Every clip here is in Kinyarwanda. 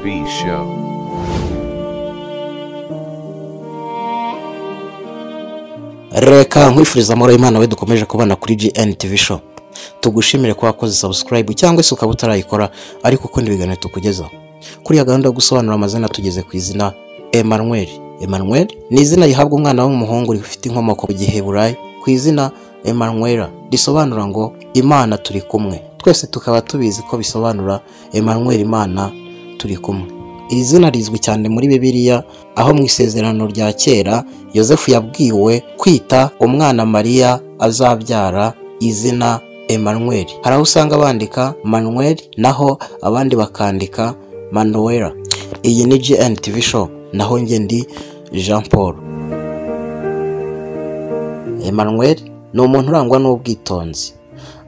TV Show. Reka nkwifuriza amahoro y'Imana we dukomeje kubana kuri GN TV Show. Tugushimire ko wakoze subscribe cyangwa se ukaba utarayikora ariko ukunda ibiganiro tukugezaho. Kuri ya gahunda yo gusobanura amazina tugeze ku izina Emmanuel. Emmanuel ni izina rihabwa umwana w'umuhungu rifite inkomoko mu Giheburayi ku izina Emmanuel risobanura ngo Imana turi kumwe. Twese tukaba tubizi ko bisobanura Emmanuel, Imana turi kumwe. Iri zina rizwi cyane muri Bibiliya, aho mu isezerano rya kera Yosefu yabwiwe kwita umwana Mariya azabyara izina Emmanuel. Hari aho usanga bandika Manuel, naho abandi bakandika Manuela. Iyi ni GN TV Show, naho njye ndi Jean Paul. Emmanuel ni umuntu urangwa n'ubwitonzi,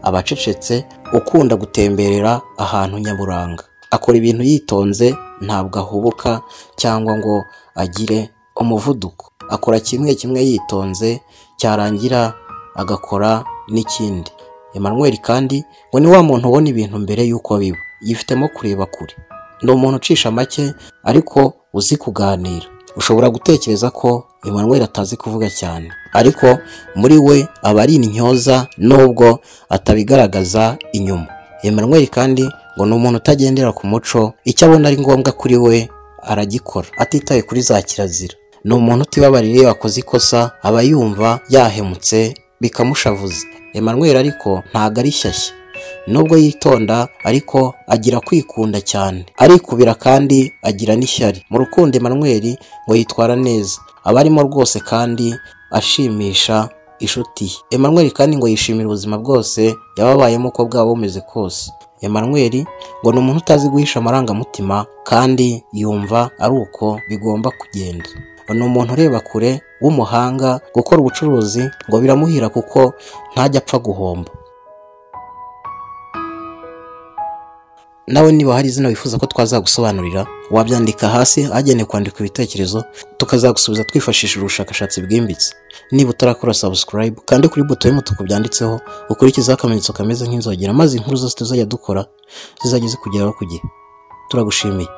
aba acecetse, ukunda gutemberera ahantu nyaburanga, akora ibintu yitonze, ntabwo ahubuka cyangwa ngo agire umuvuduko, akora kimwe kimwe yitonze, cyarangira agakora n'ikindi. Emmanuel kandi ngo ni wa muntu ubona ibintu mbere y'uko biba, yifitemo kureba kure. Ni umuntu ucisha make ariko uzi kuganira. Ushobora gutekereza ko Emmanuel atazi kuvuga cyane, ariko muri we aba ari intyoza nubwo atabigaragaza inyuma. Emmanuel kandi ngo ni umuntu utagendera ku muco, icyo abona ari ngombwa kuri we aragikora atitaye kuri za kirazira. Ni umuntu utibabarira iyo akoze ikosa, aba yumva yahemutse bikamushavuza. Emmanuel ariko ntago ari shyashya, nubwo yitonda ariko agira kwikunda cyane, arikubira kandi agira n'ishyari. Mu rukundo Emmanuel ngo yitwara neza, aba arimo rwose kandi ashimisha inshuti ye. Emmanuel kandi ngo yishimira ubuzima bwose yababayemo uko bwaba bumeze kose. Emmanuel ngo ni umuntu utazi guhisha amarangamutima kandi yumva ari uko bigomba kugenda. Ni umuntu ureba kure w'umuhanga, gukora ubucuruzi ngo biramuhira kuko ntajya apfa guhomba. Nawe niba hari izina wifuza ko twazagusobanurira, wabyandika hasi ahagenewe kwandika ibitekerezo, tukazagusubiza twifashishije ubushakashatsi bwimbitse. Niba utarakora subscribe, kandi kuri buto y'umutuku byanditseho, ukurikizeho akamenyetso kameze nk'inzogera, maze inkuru zose tuzajya dukora zizajya zikugeraho ku gihe. Turagushimiye.